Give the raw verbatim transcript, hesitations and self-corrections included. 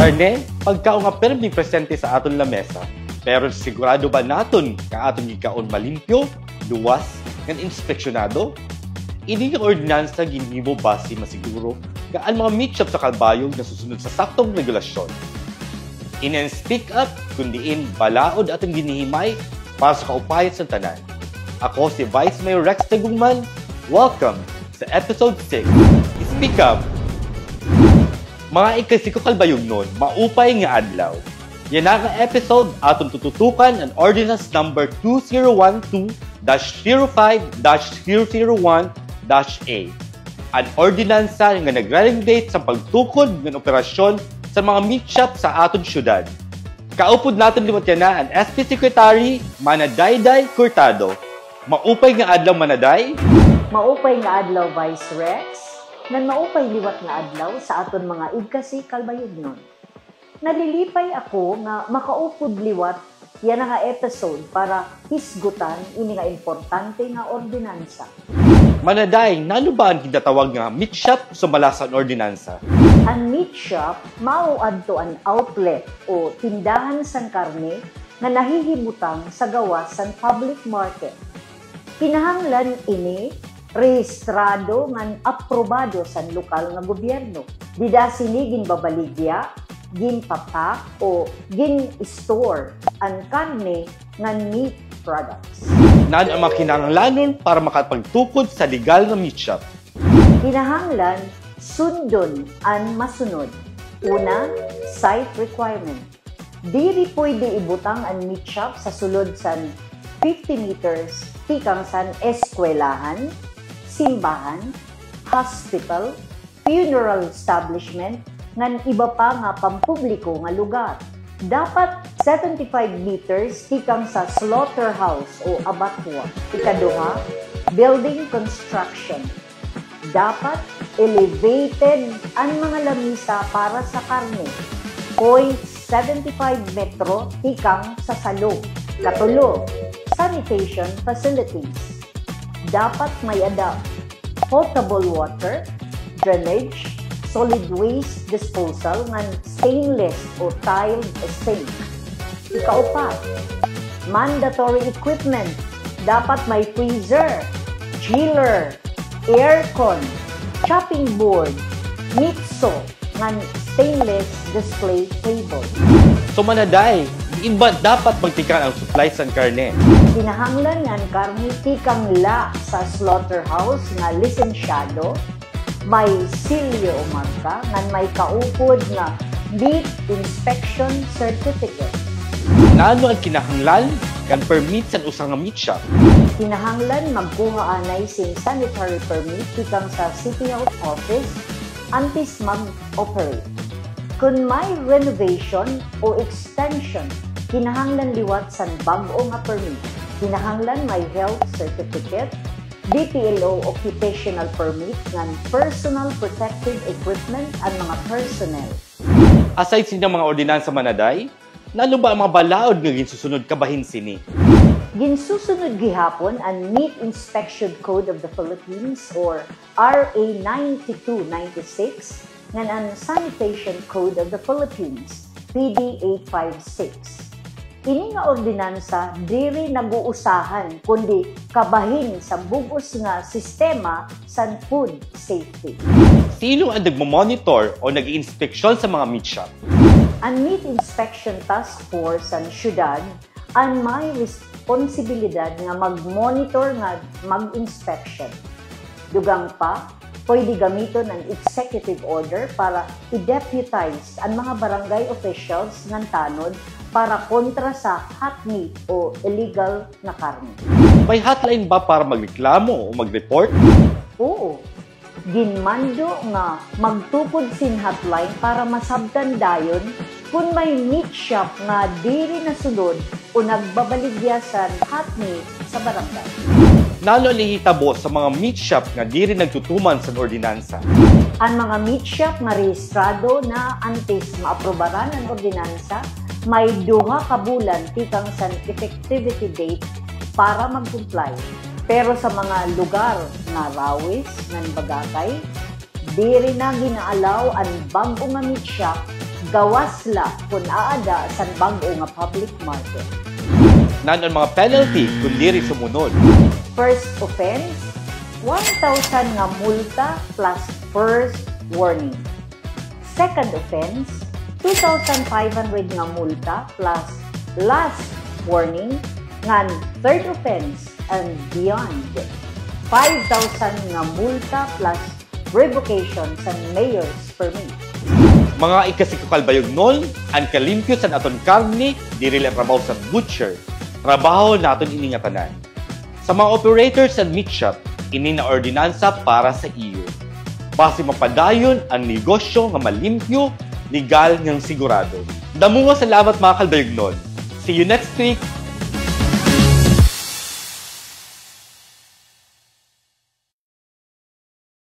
Karne, pagkaon nga pirmi presente sa aton lamesa. Pero sigurado ba naton nga aton gikaon malimpyo, luwas, ngan inspeksyonado? Ini nga ordinansa ginhimo basi masiguro nga an mga meat shop sa Calbayog nasusunod sa saktong regulasyon. Ini an Speak Up, kun diin balaod aton ginhihimay para sa kaupayan sa tanan. Ako si Vice Mayor Rex Taguman. Welcome sa episode six, Speak Up! Mga igkasi ko Calbayognon, maupay nga adlaw. Yana nga episode, aton tututukan an Ordinance Number two zero one two dash zero five dash zero zero one dash A, an ordinansa nga nagre-regulate sa pagtukod ngan operasyon sa mga meat shop sa aton syudad. Kaupod naton liwat yana an S P Secretary, Mana Dayday Cortado. Maupay nga adlaw, Mana Day. Maupay nga adlaw, Vice Rex. Ngan maupay liwat nga adlaw sa aton mga igkasi Calbayognon. Nalilipay ako nga makaupod liwat yana nga episode para hisgutan ini nga importante nga ordinansa. Mana Day, nano ba an gintatawag nga meat shop sumala sa ordinansa? An meat shop mao adto an outlet o tindahan san karne nga nahihibutang sa gawas san public market. Kinahanglan ini rehistrado ngan aprobado san lokal nga gobyerno. Dida sini ginbabaligya, ginpa-pack o gin-store an karne ngan meat products. Nano an mga kinahanglanon para makapagtukod sa legal nga meat shop? Kinahanglan sundon an masunod. Una, site requirement. Diri pwede ibutang an meat shop sa sulod san fifty meters tikang san eskwelahan, simbahan, hospital, funeral establishment, ngan iba pa nga pampubliko nga lugar. Dapat seventy-five meters tikang sa slaughterhouse o abattoir. Ikaduha, building construction. Dapat elevated an mga lamisa para sa karne, point seventy-five metro tikang sa salog. Katulo, sanitation facilities. Dapat may-ada potable water, drainage, solid waste disposal ngan stainless o tiled sink. Ikaupat, mandatory equipment. Dapat may freezer, chiller, aircon, chopping board, meat saw, ngan stainless display table. So, Mana Day, diin ba dapat magtikang an supply san karne? Kinahanglan nga an karne tikang la sa slaughterhouse nga lisensyado, may silyo o marka, ngan may kaupod nga meat inspection certificate. Nano an kinahanglan kan permit san usa nga meat shop? Kinahanglan magkuha anay sin sanitary permit tikang sa City Health Office antes mag-operate. Kun may renovation o extension, kinahanglan liwat san bag-o nga permit. Kinahanglan may health certificate, B P L O occupational permit ngan personal protective equipment an mga personnel. Aside sini nga mga ordinansa, Mana Day, nano ba an mga balaod nga ginsusunod kabahin sini? Ginsusunod gihapon an Meat Inspection Code of the Philippines or R A ninety-two ninety-six ngan an Sanitation Code of the Philippines, P D eight five six. Ini nga ordinansa diri nag-uusahan kundi kabahin sa bug-os nga sistema san food safety. Sino an nagmo-monitor o nag-iinspeksyon sa mga meat shop? An Meat Inspection Task Force san syudad an may responsibilidad nga mag-monitor ngan mag-inspection. Dugang pa, pwede gamiton an executive order para i-deputize an mga barangay officials ngan tanod para kontra sa hot meat o illegal nga karne. May hotline ba para magreklamo o mag-report? Oo. Ginmando nga magtukod sin hotline para masabtan dayon kon may meat shop nga diri nasunod o nagbabaligya san hot meat sa barangay. Nano an nahihitabo sa mga meat shop nga diri nagtutuman san ordinansa? An mga meat shop nga rehistrado na antes maaprubaran an ordinansa, may duha ka bulan tikang san effectivity date para mag-comply. Pero sa mga lugar nga rawis ngan bagakay, diri na gina-allow an bag-o nga meat shop gawas la kon aada san bag-o nga public market. Nan an mga penalty kon diri sumunod? First offense, one thousand nga multa plus first warning. Second offense, two thousand five hundred nga multa plus last warning, ngan third offense and beyond, five thousand nga multa plus revocation sa mayor's permit. Mga igkasi ko Calbayognon, an kalimpyo san aton karne, diri la trabaho sa butcher. Trabaho naton ini ngatanan. Sa mga operator san meat shop, ini nga ordinansa para sa iyo. Basi mapadayon an negosyo nga malimpyo, legal ngan sigurado. Damo nga salamat, mga Calbayognon. See you next week.